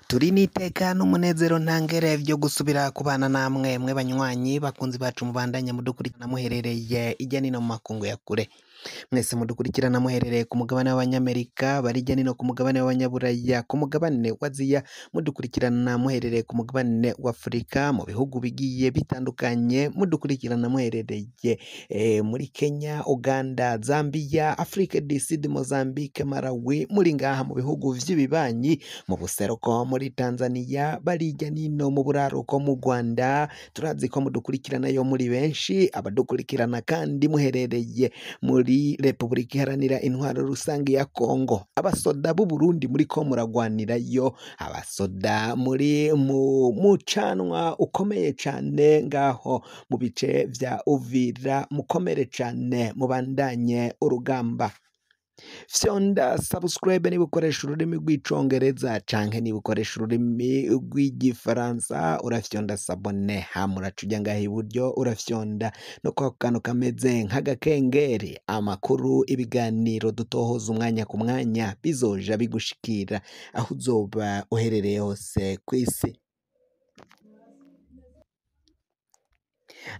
Turi n'iteka n'umunezero ntangere vyo gusubira kubana namwe mwe banywanyi bakunzi bacu mubandanya mudukurikirana muherereye irya nino mu makungu ya kure. Mwese mudukurikirana muherereye ku mugabane w'Abanyamerika, bari hirya nino ku mugabane w'Abanyaburaya, ku mugabane wa Aziya, mudukurikirana muherereye ku mugabane w'Afurika, mu bihugu bigiye bitandukanye, mudukurikirana muherereye muri Kenya, Uganda, Zambia, Afrique du Sud, Mozambique, Malawi, muri ngaha mu bihugu vy'ibibanyi, mu buseruko muri Tanzania, bari hirya nino mu buraruko mu Rwanda, turazi ko mudukurikirana yo muri benshi, abadukurikirana kandi muherereye muri Repubulika Iharanira Intwaro Rusange ya Kongo, abasoda b'u Burundi muriko muragwanirayo, abasoda muri mu mucanwa ukomeye cane ngaho mu bice vya Uvira, mukomere cane mubandanye urugamba. Fyonda subscribe niba ukoresha ururimi rw'icongereza canke niba ukoresha ururimi rw'igifaransa urafyonda sabone, hama uraca uja ngaha iburyo urafyonda no kwako kantu kameze nk'agakengeri. Amakuru, ibiganiro dutohoza umwanya ku mwanya bizoja bigushikira aho uzoba uherereye hose kw'isi.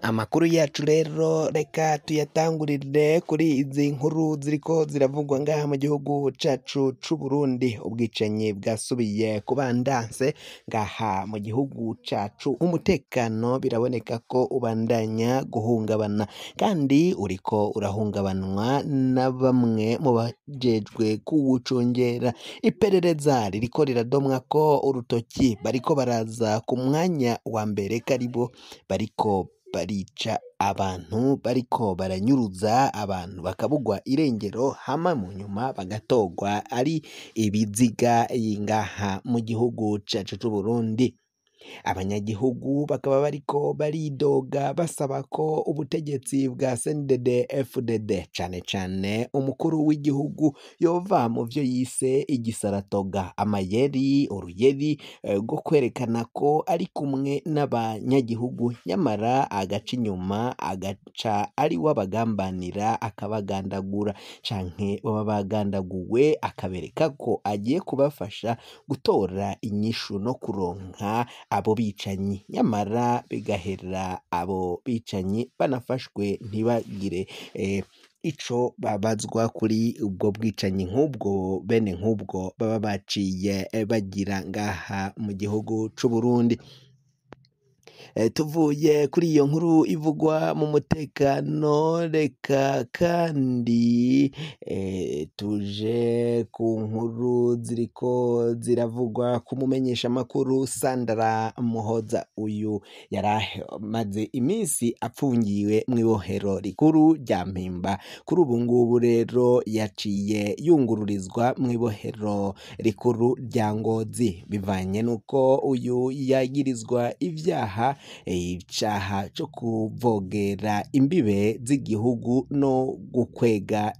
Amakuru yacu rero reka tuyatangurire kuri izi nkuru ziriko ziravugwa ngaha mu gihugu cacu c'Uburundi. Ubwicanyi bwasubiye kubandanse ngaha mu gihugu cacu, umutekano biraboneka ko ubandanya guhungabana kandi uriko urahungabanwa na bamwe mu bajejwe kuwucungera. Iperereza ririko riradomwako urutoki, bariko baraza ku mwanya wa mbere karibo bariko barica abantu, bariko baranyuruza abantu bakabugwa irengero, hama mu nyuma bagatorwa ari ibiziga ngaha mu gihugu cacu c'Uburundi. Abanyagihugu bakaba bariko baridoga basaba ko ubutegetsi bwa CNDD FDD cane cane umukuru w'igihugu yova mu vyo yise igisaratoga, amayeri, uruyeri rwo kwerekana ko ari kumwe n'abanyagihugu, nyamara agaca inyuma agaca ari we abagambanira akabagandagura, canke baba bagandaguwe akabereka ko agiye kubafasha gutora inyishu no kuronka abo bicanyi, nyamara bigahera abo bicanyi banafashwe ntibagire ico babazwa kuri ubwo bwicanyi nk'ubwo bene nk'ubwo baba baciye bagira ngaha mu gihugu c'Uburundi. Tuvuye kuri iyo nkuru ivugwa mu mutekano, reka kandi tuje ku nkuru ziriko ziravugwa ku mumenyeshamakuru Sandra Muhoza. Uyu yaramaze iminsi apfungiwe mw'ibohero rikuru rya Mpimba, kuri ubu ngubu rero yaciye yungururizwa mw'ibohero rikuru rya Ngozi, bivanye n'uko uyu yagirizwa ivyaha, icaha co kuvogera imbibe z'igihugu no gukwega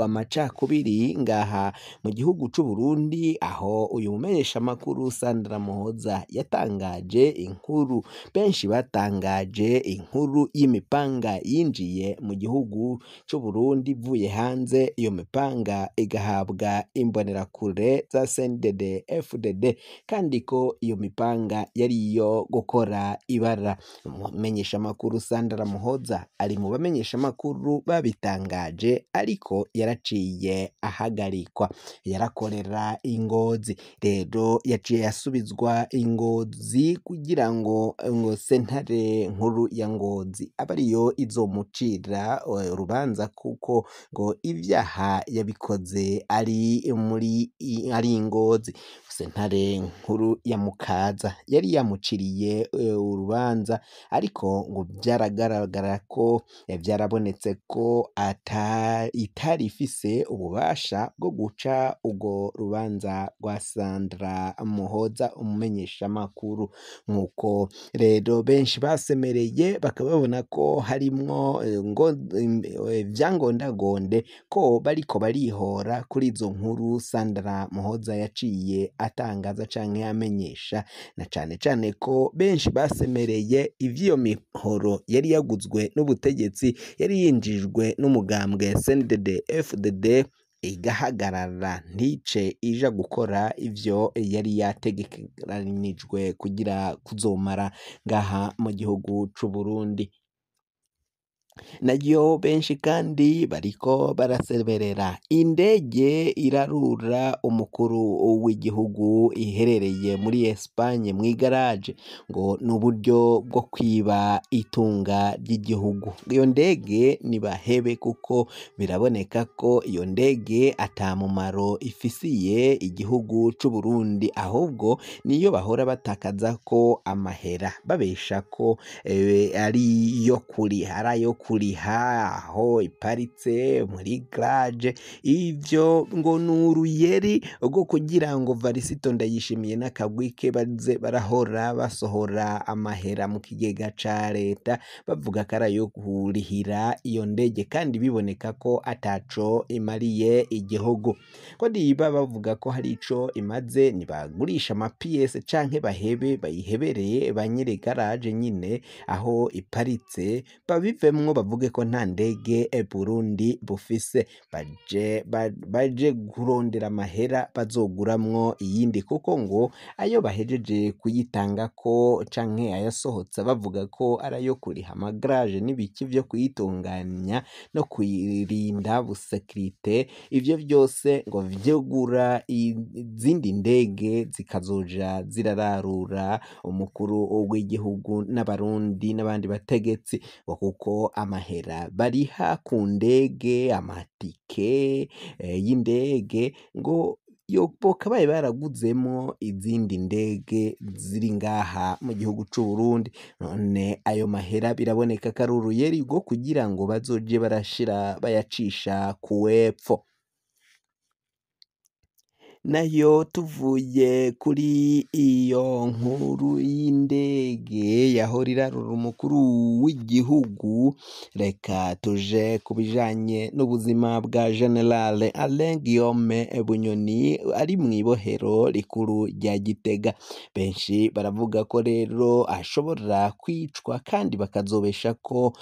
amacakubiri ngaha mu gihugu c'Uburundi, aho uyu mumenyeshamakuru Sandra Muhoza yatangaje inkuru, benshi batangaje inkuru y'imipanga yinjiye mu gihugu c'Uburundi ivuye hanze, iyo mipanga igahabwa imbonerakure za CNDD FDD, kandi ko iyo mipanga yari iyo gukora ibara. Umumenyeshamakuru Sandra Muhoza ari mu bamenyeshamakuru babitangaje, ariko yaraciye ahagarikwa, yarakorera i Ngozi, rero yaciye asubizwa i Ngozi kugira ngo sentare nkuru ya Ngozi abe ariyo izomucira urubanza, kuko ngo ivyaha yabikoze ari muri ari i Ngozi. Sentare nkuru ya Mukaza yari yamuciriye urubanza, ariko ngo vyaragaragara ko vyarabonetse ko itari ifise ububasha bwo guca urwo rubanza rwa Sandra Muhoza umumenyeshamakuru, nk'uko rero benshi basemereye bakaba babona ko harimwo vyangondagonde ko bariko barihora kuri izo nkuru Sandra Muhoza yaciye atangaza canke amenyesha, na cane cane ko benshi basemereye ivy'iyo mihoro yari yaguzwe n'ubutegetsi, yari yinjijwe n'umugambwe CNDD FDD. igahagarara ntice ija gukora ivyo yari yategekanijwe kugira kuzomara ngaha mu gihugu c'Uburundi. Nayo benshi kandi bariko baraseberera indege irarura umukuru w'igihugu iherereye muri Espagne mw'igaraje, ngo n'uburyo bwo kwiba itunga ry'igihugu. Iyo ndege nibahebe kuko biraboneka ko iyo ndege ata mumaro ifisiye igihugu c'Uburundi, ahubwo niyo bahora batakaza ko amahera babesha ko ari iyo kuriha, ari ayo kuriha aho iparitse muri garage. Ivyo ngo n'uruyeri rwo kugira ngo Varisito Ndayishimiye n'akagwi ke baze barahora basohora amahera mu kigega ca leta, bavuga ko ari ayo kurihira iyo ndege, kandi biboneka ko ataco imariye igihugu. Ko niba bavuga ko hari ico imaze, nibagurisha amapiyese canke bahebe bayihebereye ba nyiri garage nyine aho iparitse, babivemwo bavuge ko nta ndege Burundi bufise, baje kurondera amahera bazoguramwo iyindi, kuko ngo ayo bahejeje kuyitangako canke ayasohotse bavuga ko ari ayo kuriha amagaraje n'ibiki vyo kuyitunganya no kuyirinda busekirite, ivyo vyose ngo vyogura izindi ndege zikazoja zirararura umukuru w'igihugu n'abarundi n'abandi bategetsi, ngo kuko amahera bariha ku ndege, amatike y'indege ngo bokabaye baraguzemwo izindi ndege ziri ngaha mu gihugu c'Uburundi. None ayo mahera biraboneka ko ari uruyeri rwo kugira ngo bazoje barashira bayacisha kuwepfo. Nayo tuvuye kuri iyo nkuru y'indege yahora irarura umukuru w'igihugu, reka tuje ku bijanye n'ubuzima bwa General Alain Guillaume Bunyoni ari mw'ibohero rikuru rya Gitega. Benshi baravuga ko rero ashobora kwicwa kandi bakazobesha ko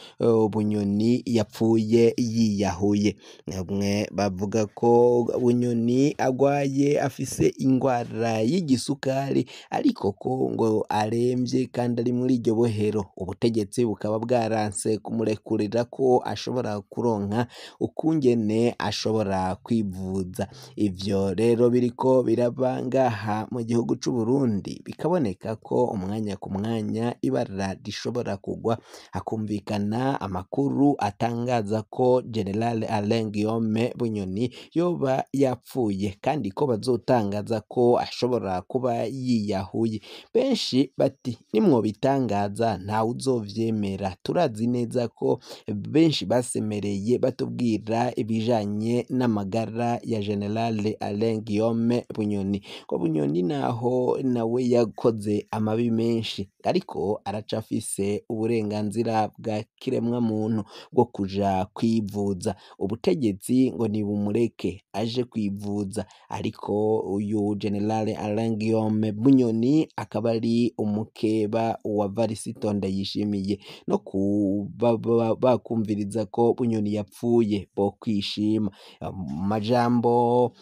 Bunyoni yapfuye yiyahuye. Bamwe bavuga ko Bunyoni agwaye afise ingwara y'igisukari, ariko ko ngo aremvye kandi ari muri iryo bohero. Ubutegetsi bukaba bwaranse kumurekurira ko ashobora kuronka ukungene ashobora kwivuza. Ivyo rero biriko biraba ngaha mu gihugu c'Uburundi, bikaboneka ko umwanya ku mwanya ibara rishobora kugwa, hakumvikana amakuru atangaza ko General Alain Guillaume Bunyoni yoba yapfuye, kandi ko bazotangaza ko ashobora kuba yiyahuye. Benshi bati nimwobitangaza ntawe uzovyemera, turazi neza ko benshi basemereye batubwira ibijanye n'amagara ya General Alain Guillaume Bunyoni, ko Bunyoni naho nawe yakoze amabi menshi, ariko aracafise uburenganzira bwa kiremwa muntu bwo kuja kwivuza. Ubutegetsi ngo nibumureke aje kwivuza, ariko uyu General Alain Guillaume Bunyoni akaba ari umukeba wa Varisito Ndayishimiye, no kuba bakumviriza ko Bunyoni yapfuye bo kwishima. Amajambo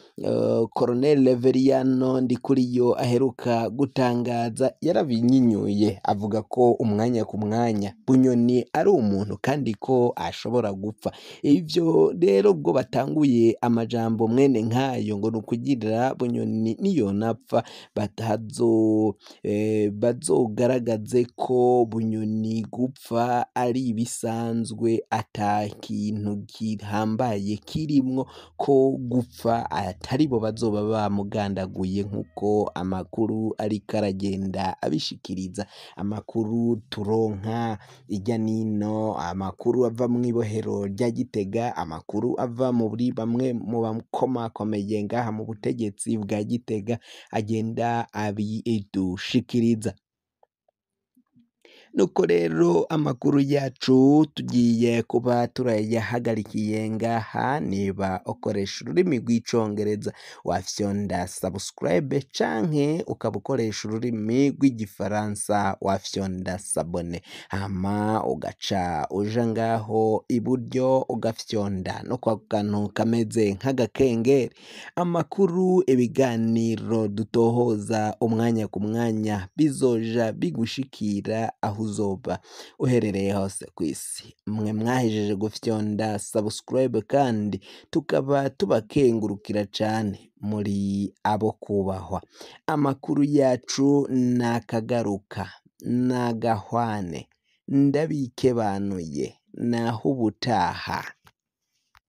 Colonel Reveriyano Ndikuriyo aheruka gutangaza yarabinyinyuye, avuga ko umwanya ku mwanya Bunyoni ari umuntu kandi ko ashobora gupfa. Ivyo rero ubwo batanguye amajambo mwene nkayo ngo nukugira Bunyoni niyonapfa bazogaragaze ko Bunyoni gupfa ari ibisanzwe, ata kintu gihambaye kirimwo, ko gupfa atari bo bazoba bamugandaguye nkuko amakuru ariko aragenda abishikiriza. Amakuru turonka irya nino, amakuru ava mw'ibohero rya Gitega, amakuru ava muri bamwe mu bakomakomeye ngaha mu butegetsi bwa Gitega agenda abidushikiriza. Nuko rero amakuru yacu tugiye kuba turayahagarikiye ngaha. Niba ukoresha ururimi rw'icongereza wafyonda subscribe, canke ukaba ukoresha ururimi rw'igifaransa wafyonda s'abonner, hama ugaca uja ngaho iburyo ugafyonda no kwa kantu kameze nk'agakengeri. Amakuru, ibiganiro dutohoza umwanya ku mwanya bizoja bigushikira aho uzoba uherereye hose kw'isi. Mwe mwahejeje gufyonda subscribe kandi tukaba tubakengurukira cane, muri abo kubahwa. Amakuru yacu nakagaruka nagahwane, ndabikebanuye, naho ubutaha.